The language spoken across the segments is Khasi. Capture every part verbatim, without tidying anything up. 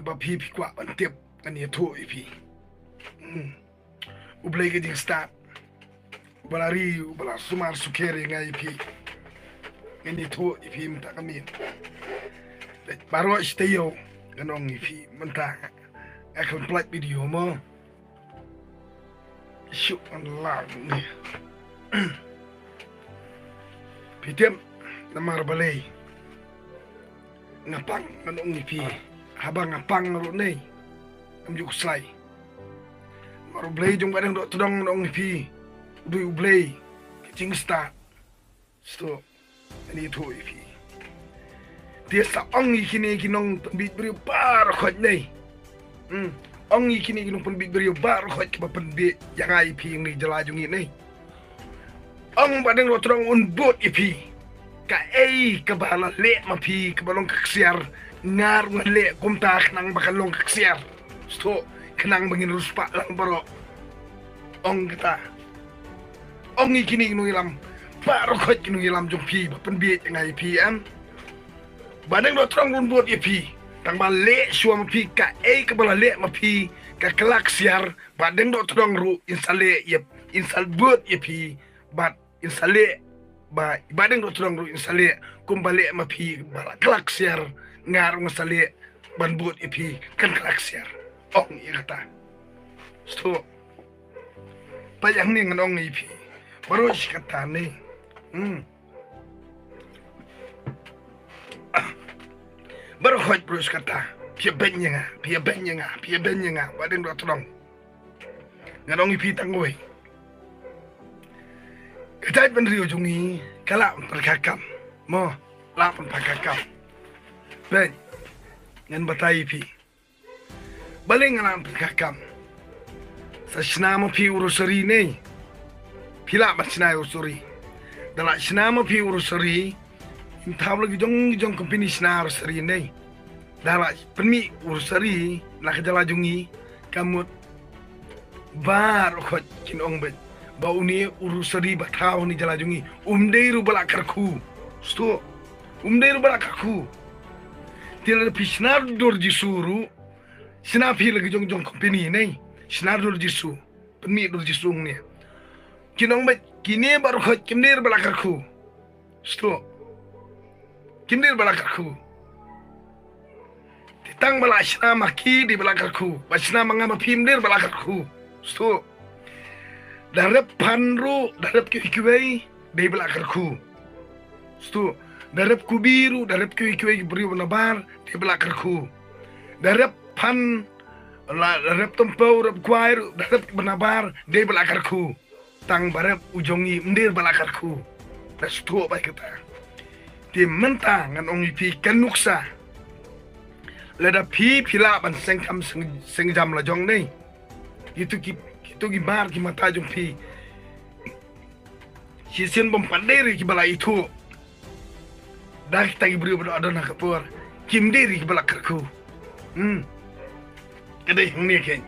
ba phi phi kwah ban tip, ngan ïathuh ïa phi. Hmm. U Blei ka jingstad, u ba la ri, u ba la sumar sukher ïa nga ïa phi. Ngan ïathuh ïa phi mynta ka miet. Baroh shi taïew ngan ong ïa phi mynta. Nga khlem pynlait video mo. Shu ngan lar ni. Phi tip namar balei nga pang, ngan ong ïa phi. Haba nga pang ruh ne, ym ju khuslai. Namar U Blei jong Bahdeng Dohtdong, ngan ong ïa phi, u dei U Blei ka jingstad. Sdang, ani thuh ïa phi. Te sa ong ïa kine ki nongpynbiej briew baroh khoit ne. Hmm. Ong ïa kine ki nongpynbiej briew baroh khoit kiba pynbiej ïa nga ïa phi hangne ha jylla jong ngi ne. Ong Bahdeng Dohtdong un bud ïa phi. Kaei kaba la leh ma phi kaba long ka ksiar, nga ruh ngan leh kumta khnang ba kan long ka ksiar. Sdang, khnang ba ngin riewspah lang baroh. Ong kata. Ong ïa kine ki nongïalam baroh khoit, ki nongïalam jong phi ba pynbiej ïa nga ïa phi, em. Bahdeng Dohtdong un bud ïa phi. Tang ba leh shuwa ma phi kaei kaba la leh ma phi ka kylla ksiar, Bahdeng Dohtdong ruh in sa leh ïa, in sa bud ïa phi. Bad in sa leh, ba, Bahdeng Dohtdong ruh in sa leh kumba leh ma phi ba la kylla ksiar, nga ruh ngan sa leh ban bud ïa phi kan kylla ksiar. Ong ïa kata. Sdang. Peit hangne, ngan ong ïa phi. Baroh shi katta ne. Hmm. Baroh khoit, baroh shi katta. Phi ïa beiñ ïa nga, phi ïa beiñ ïa nga, phi ïa beiñ ïa nga, Bahdeng Dohtdong. Ngan ong ïa phi tang kawei. Ka jaitbynriew jong ngi ka lah ban pyrkhat kam. Mo, lah ban pyrkhat kam. Peit, ngan batai ïa phi. Balei nga lah ban pyrkhat kam? Sa shna ma phi u rosary ne. Phi lah ban shna u rosary. Da lah shna ma phi u rosary, ym thaw la ki jong ki jong company shna rosary ne. Da lah pynmih u rosary na ka jylla jong ngi, ka mut baroh khoit kin ong beit ba une u rosary ba thaw hangne ha jylla jong ngi um dei ruh ba la kyrkhu. Sdang. Um dei ruh ba la kyrkhu. Te lada phi shna dur Jisu ruh, shna phi la ki jong jong company ne, shna dur Jisu, pynmih dur Jisu hangne. Kin ong beit kine baroh khoit kim dei ruh ba la kyrkhu. Sdang. Kim dei ruh ba la kyrkhu. Te tang ba la shna ma ki dei ba la kyrkhu. Ba shna ma nga ma phi ym dei ruh ba la kyrkhu. Sdang. Da rep phan ruh, da rep kiwei kiwei, dei ba la kyrkhu. Sdang. Da rep kubi ruh, da rep kiwei kiwei ki briew ba nabar, dei ba la kyrkhu. Da rep phan, la, da rep tympew, rep kwai ruh, da rep ba nabar, dei ba la kyrkhu. Tang ba rep u jong ngi ym dei ba la kyrkhu. Da sdang bha kata. Te mynta ngan ong ïa phi ka nuksa. Lada phi phi lah ban seng kam seng, seng jam la jong ne. Kito ki, kito ki mar ki mata jong phi. Shisien bym pat dei ruh kiba la ithuh da kita ki briew ba don ha ka por, kim dei ruh kiba la kyrkhu. Hmm. Ka dei hangne kein.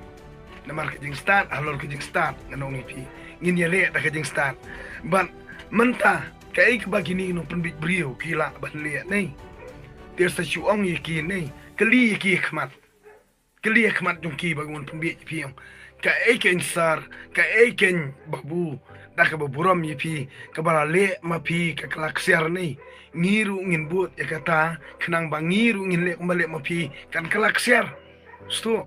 Namar ka jingstad, halor ka jingstad, ngan ong ïa phi, ngin ïaleh da ka jingstad. Bad mynta kaei kaba kine ki nongpynbiej briew ki lah ban leh ne. Te sa shu ong ïa ki ne, kylli ïa ki ha khmat. Kylli ha khmat jong ki ba kin pynbiej ïa phi, ong kaei kein sir, kaei kein babu, da kaba burom ïa phi kaba la leh ma phi ka kylla ksiar ne. Ngi ruh ngin bud ïa kata khnang ba ngi ruh ngin leh kumba leh ma phi kan kylla ksiar. Sdang.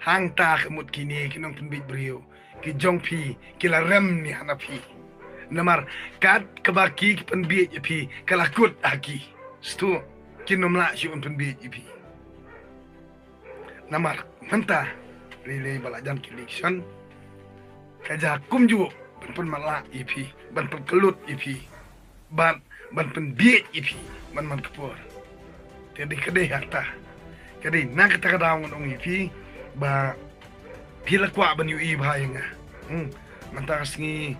Hangta ka mut kine ki nongpynbiej briew ki jong phi ki la rem ne ha na phi. Namar kat kaba ki, ki pynbiej ïa phi ka la kut ha ki. Sdang. Kin ym lah shuh ban pynbiej ïa phi. Namar mynta lei lei ba la jan ki election, ka jia kumjuh ban pynmatlah ïa phi, ban pynkyllut ïa phi, ban, ban pynbiej ïa phi man man ka por. Te dei ka dei ha kata. Ka dei na kata ka daw ngan ong ïa phi ba phi la kwah ban ïohi bha ïa nga. Hmm. Mynta ka sngi,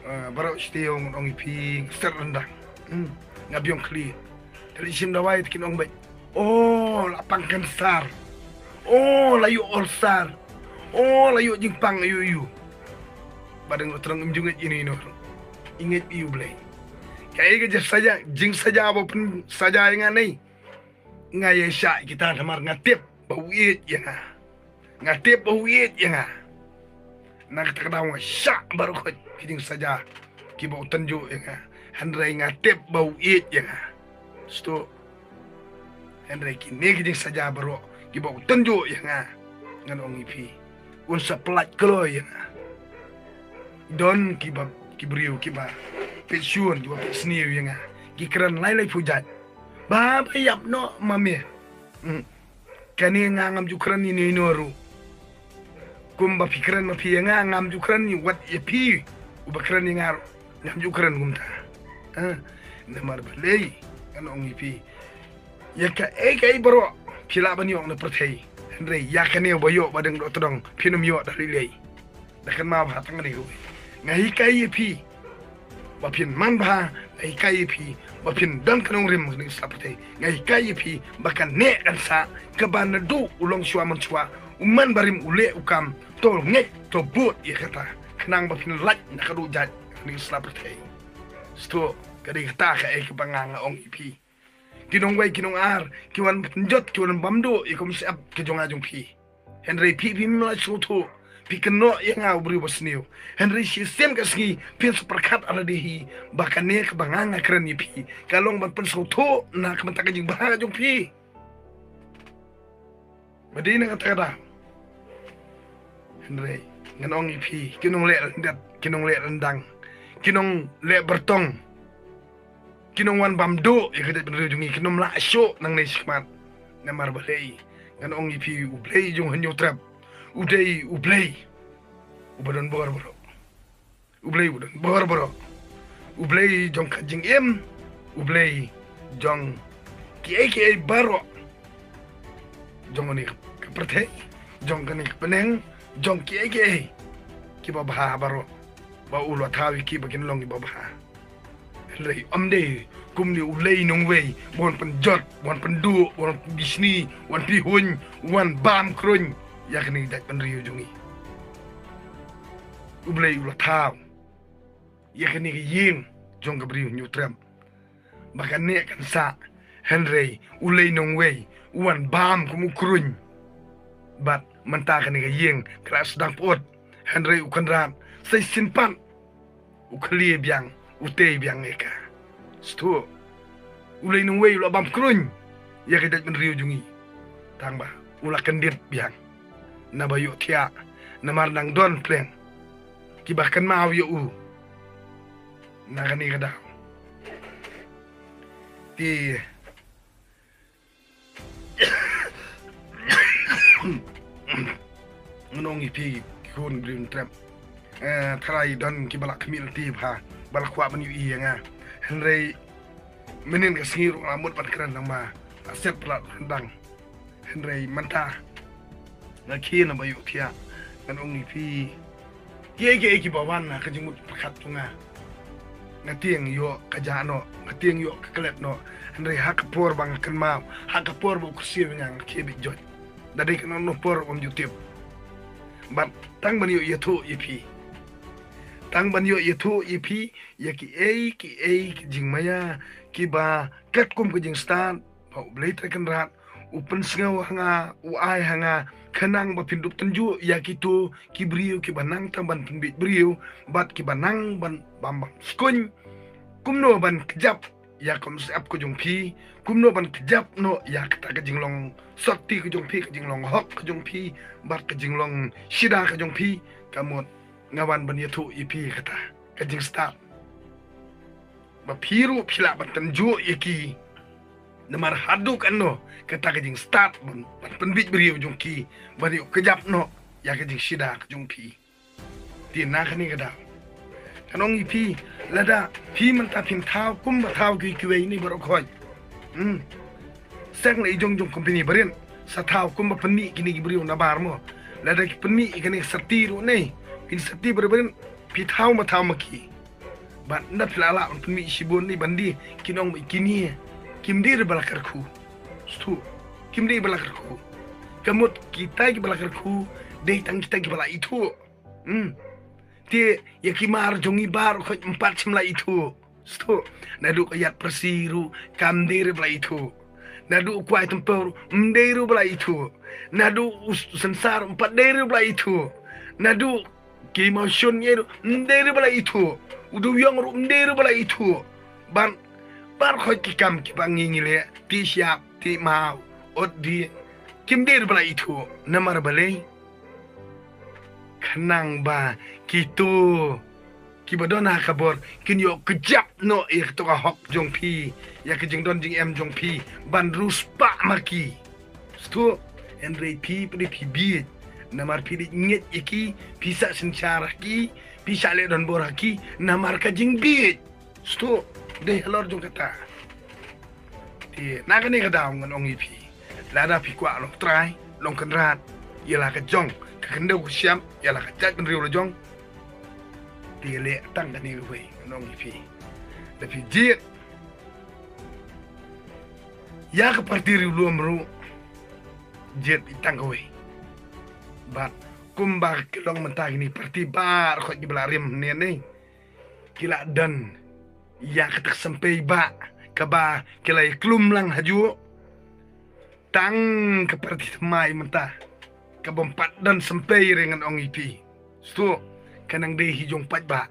eh, baroh shi taïew ngan ong ïa phi, nga stet ryndang. Hmm. Nga biang khlieh. Te leit shim dawai te kin ong beit, oh, la pang cancer. Oh, la ïoh ulcer. Oh, la ïoh jingpang ïoh ïoh. Bahdeng Dohtdong, ym ju ngeit ïa ino ino. Ngeit ïa U Blei. Kaei ka jingsaja, jingsaja ba pynsaja ïa nga ne. nga ïa shah kita namar nga tip ba u ïeit ïa nga. Nga tip ba u ïeit ïa nga. Na kata ka daw nga shah baroh khoit ki jingsaja kiba u tynjuh ïa nga. Hynrei nga tip ba u ïeit ïa nga. Sdang. Hynrei kine ki jingsaja baroh kiba u tynjuh ïa nga, ngan ong ïa phi, un sa pynlait kloi ïa nga. Don kiba, ki briew kiba peit shun, kiba peit sniew ïa nga, ki kren lai lai phew jait. Ba, ba ïap noh ma me. Hmm. Kane nga ngam ju kren ïa ino ino ruh. Kumba phi kren ma phi ïa nga, ngam ju kren ïa, wat ïa phi uba kren ïa nga ruh, ngam ju kren kumta. Ha? Namar balei, ngan ong ïa phi, ïa kaei kaei baroh phi lah ban ïoh na pyrthei, hynrei ïa kane ba ïoh ba dang doh tdong phin ym ïoh da lei lei. Da kynmaw bha tang ne ruh. Nga hikai ïa phi ba phin man bha, nga hikai ïa phi ba phin don ka nongrim ha kane ka sla pyrthei. Nga hikai ïa phi ba kane kan sah, kaba naduh u longshuwa manshuwa, u man barim u leh u kam, to ngeit to bud ïa kata, khnang ba phin lait na ka duh jait ha kane ka sla pyrthei. Sdang, ka dei kata kaei kaba nga nga ong ïa phi. Ki nongwei ki nongar ki wan pynjot, ki wan bam duh ïa ka umsyep ka jong nga jong phi. Hynrei phi phim lah sngewthuh, phi kynnoh ïa nga u briew ba sniew. Hynrei shisien ka sngi phin sa pyrkhat ha lade hi ba kane kaba nga nga kren ïa phi ka long ban pynsngewthuh na ka bynta ka jingbha ka jong phi. Ba dei na kata ka daw. Hynrei ngan ong ïa phi, ki nongleh lyndet, ki nongleh lyndang, ki nongleh byrtong, ki nongwan bam duh ïa ka jaitbynriew jong ngi, kin ym lah shuh nangne shakhmat. Namar balei? Ngan ong ïa phi, U Blei jong u Hynñiewtrep u dei U Blei uba don bor baroh. U Blei uba don bor baroh. U Blei jong ka jingim, U Blei jong kiei kiei baroh jong kane ka pyrthei, jong kane ka bneng, jong kiei kiei kiba bha baroh, ba u la thaw ïa ki ba kin long kiba bha. Hynrei ym dei kumne U Lei nongwei ba un pynjot, ba un pynduh, ba un pynbishni, ba un pynhuiñ, ba un bam kruiñ ïa kane ka jaitbynriew jong ngi. U Blei u la thaw ïa kane ka ïing jong ka briew Hynñiewtrep ba kane kan sah, hynrei U Lei nongwei u wan bam kum u kruiñ. Bad mynta kane ka ïing ka la sdang pyut, hynrei u Kynrad sa shisien pat u khlieh biang, u tei biang ïa ka. Sdang, U Lei nongwei u la bam kruiñ ïa ka jaitbynriew jong ngi, tang ba u la kyndit biang. Naba ïohthiah, namar nang don pleng kiba kynmaw ïa u na kane ka daw. Te ngan ong ïa phi ki khun briew Hynñiewtrep, eh, tharai don kiba la khmih lynti bha, ba la kwah ban ïohi ïa nga. Hynrei mynnin ka sngi ruh nga la mut ban kren, tang ba la set palat ryndang. Hynrei mynta nga khie naba ïohthiah, ngan ong ïa phi, kiei kiei kiba wan ha ka jingmut pyrkhat jong nga, nga tieng ïoh ka jah noh, nga tieng ïoh ka klet noh. Hynrei ha ka por ba nga kynmaw, ha ka por ba u kyrsiew ïa nga, nga khie beit joit. Da dei kano kano por ym ju tip. Bad tang ban ïoh ïathuh ïa phi, tang ban ïoh ïathuh ïa phi ïa kiei kiei ki jingmaïa kiba katkum ka jingstad ba U Blei Trai Kynrad u pynsngew ha nga, u ai ha nga, khnang ba phin dup tynjuh ïa kito ki briew kiba nang tang ban pynbiej briew bad kiba nang ban bam bam skuiñ. Kumno ban kjap ïa ka umsyep ka jong phi, kumno ban kjap noh ïa kata ka jinglong soti ka jong phi, ka jinglong hok ka jong phi bad ka jinglong shida ka jong phi. Ka mut nga wan ban ïathuh ïa phi kata ka jingstad, ba phi ruh phi lah ban tynjuh ïa ki. Namar haduh katno kata ka jingstad ban, ban pynbiej briew jong ki ban ïoh kjap noh ïa ka jingshida ka jong phi. Te na kane ka daw ngan ong ïa phi, lada phi mynta phin thaw kumba thaw ki kiwei ne baroh khoit, hmm, seng la i jong jong company barit sa thaw kumba pynmih kine ki briew na bar mo. Lada ki pynmih ïa kane ka sati ruh ne, kine sati barit barit, phi thaw ma thaw ma ki. Bad nda phi la lah ban pynmih shibun ne ban die, kin ong ba kine kim dei re ba la kyrkhu. Sdang, kim dei ba la kyrkhu. Ka mut kita kiba la kyrkhu dei tang kita kiba la ithuh. Hmm. Te ïa ki mar jong ngi baroh khoit ym pat shym la ithuh. Sdang, naduh ka ïaid pyrsi ruh kam dei re ba la ithuh. Naduh u kwai tympew ruh ym dei ruh ba la ithuh. Naduh u s- synsar ym pat dei ruh ba la ithuh. Naduh ki mawshun ïa ruh ym dei ruh ba la ithuh. U dewïong ruh ym dei ruh ba la ithuh. Ban bar khoit ki kam kiba ngi ngi leh, ti shyiap, ti maw, ot di, kim dei ruh ba la ithuh. Namar balei? Khnang ba kito kiba don ha ka bor kin ïoh kjap noh ïa kato ka hok jong phi, ïa ka jingdon jingem jong phi ban riewspah ma ki. Sngewthuh? Hynrei phi pat phi bieit namar phi dei ngeit ïa ki, phi sah synshar ha ki, phi sah leh donbor ha ki namar ka jingbieit. Sngewthuh? Dei halor jong kata. Te na kane ka daw ngan ong ïa phi, lada phi kwah long trai long kynrad ïa la ka jong ka khyndew ka shyiap, ïa la ka jaitbynriew la jong, te leh tang kane kawei, ngan ong ïa phi. Da phi jied ïa ka parti riewlum ruh, jied tang kawei. Bad kumba ki long mynta kine ki parti baroh kiba la rim hangne, ki la don ïa kata ka symbai ba kaba ki la ïa klum lang hajuh. Tang ka parti thymmai mynta kaba ym pat don symbai re, ngan ong ïa phi. Sngewthuh? Ka nang dei hi jong paidbah.